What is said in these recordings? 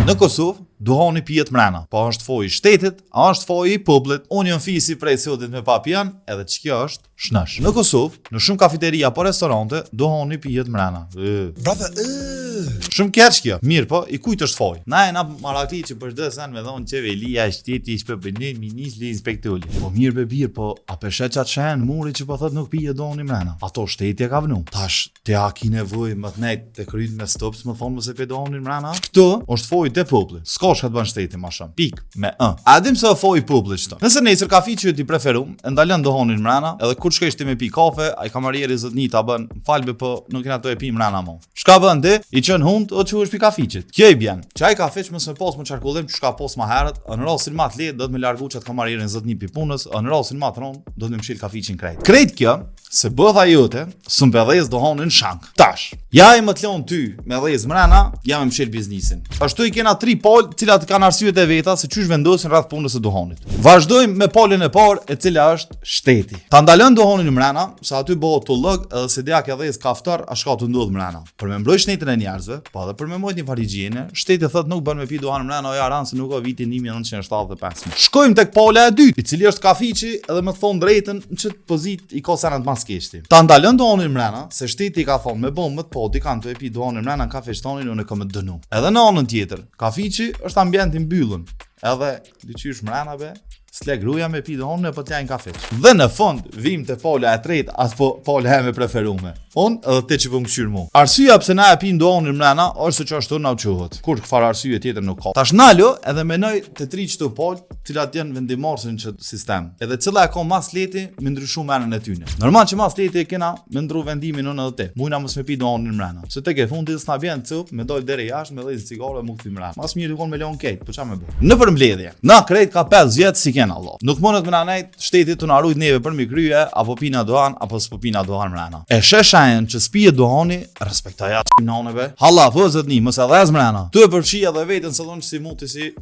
Në Kosovë, duhani pijet mrena. Po është foji i shtetit, a është foji i popullit. Unë jam fisi prej sotit me papian, edhe që kjo është shnash. Në Kosovë, në shumë kafeteria apo restorante, duhani pijet mrena. Ë. Brother, ë. Shumë keq kjo. Mirë po, i kujt është foj? Na e na marakli që për çdo sen me thonë qeveria, shteti, SPBN, ministri, inspektori. Po mirë be bir, po a pe sheh qatë shen muri që po thot nuk pije duhani mrena. Ato shteti e ka vnu. Tash ti a ki nevojë më të nejt të kryt me stops më thonë mos e pe duhanin mrena. Këtu është foji te populli. S'ka çka të bën shteti më shumë. Pik me ë. A dim se foji popullit çto. Nëse nesër kafiqi yt i preferum, e ndalon duhanin mrena, edhe kur shkojsh ti me pi kafe, ai kamarieri zotni ta bën, më fal be po nuk kena të e pi mrena mo. Çka bën ti? I çon hund o çuhesh pi kafiqit. Kjo i bjen. Që ai kafiq mos me pas më qarkullim që ka pas më herët, në rastin më të lehtë do të më largu çat kamarierin zotni pi punës, në rastin më të rënd do të më mshil kafiqin krejt. Krejt kjo, se bëdha jote, së më pedhez duhanin shank. Tash, ja i më të lonë ty me dhez mrena, ja me mshel biznisin. Ashtu i kena tri palë, cilat kanë arsyet e veta se qysh vendosin rreth punës së duhanit. Vazhdojmë me palën e parë, e cila është shteti. Ta ndalon duhanin mrena, se aty bëhet tullëk edhe se dia ke dhez kaftar, a shka të ndodh mrena. Për me mbrojt shnetin e njerëzve, po edhe për me mojt një farë higjiene, shteti thot nuk bën me pi duhan mrena o jaran se nuk o viti 1975. Shkojmë tek pala e dytë, i cili është kafiqi edhe me thonë drejtën në qëtë pozit i ka senat mas keqti. Ta ndalon duhanin mrena, se shteti i ka thonë me bon më të po dikan të e pi duhanin mrena në kafiq tonin, unë e kam me dënu. Edhe në anën tjetër, kafiqi është ambient i mbyllun. Edhe diqysh mrena be, s'le gruaja me pi duhanin e po t'jajnë kafiq. Dhe në fund vim te pala e tretë, apo pala e me preferume. Unë edhe ti që po më kqyr mu. Arsyeja pse na e pim duhanin mrena është se qashtu na u quhet. Kur çfarë arsye tjetër nuk ka. Tash nalo edhe menoj të tri qëto palë, cilat janë vendimmarrëse në qët sistem. Edhe cila e ka mas lehti me ndryshu menën e tyne. Normal që mas lehti e kena me ndru vendimin unë edhe ti. Mujna mos me pi duhanin mrena. Se tek e fundit s'na bjen cup, me dol deri jashtë me dhezë cigare mu kthy mrena. Mas mirë dikon me lon kejt, po qa me bë. Në përmbledhje, na krejt ka 5 vjet si kena Allah. Nuk mundet me na nejt shteti të na rujt neve për mi krye, apo pina duhan, apo s'po pina duhan mrena. E sheh shenjën që s'pije duhani, respektoja noneve. Halla, po zotni, mos e dhez mrena. Tu e përfshi edhe veten se thonë si muti si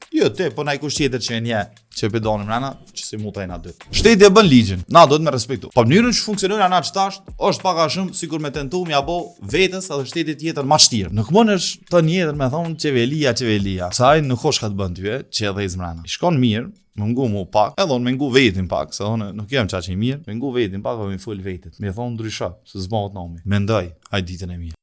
Jo, te, po naj kush tjetër që e nje që e pe duhanin mrena, që si mu të ena dy. Shteti e bën ligjin, na do të me respektu. Po mënyrën që funksionojnë ana që tash, është pak a shumë sikur me tentu m'ja bo vetes edhe shtetit tjetër ma shtirë. Nuk mundesh të njetër me thonë qeveria, qeveria. Sa ai nuk është ka të bën ty, e, që edhe i zmrena. I shkon mirë, më ngu mu pak, edhe unë me ngu vetin pak, se unë nuk jam qaq i mirë, me ngu vetin pak, po me fol vetit. Me thonë ndrysho, se s'bohet nomi. Mendoj, hajt ditën e mirë.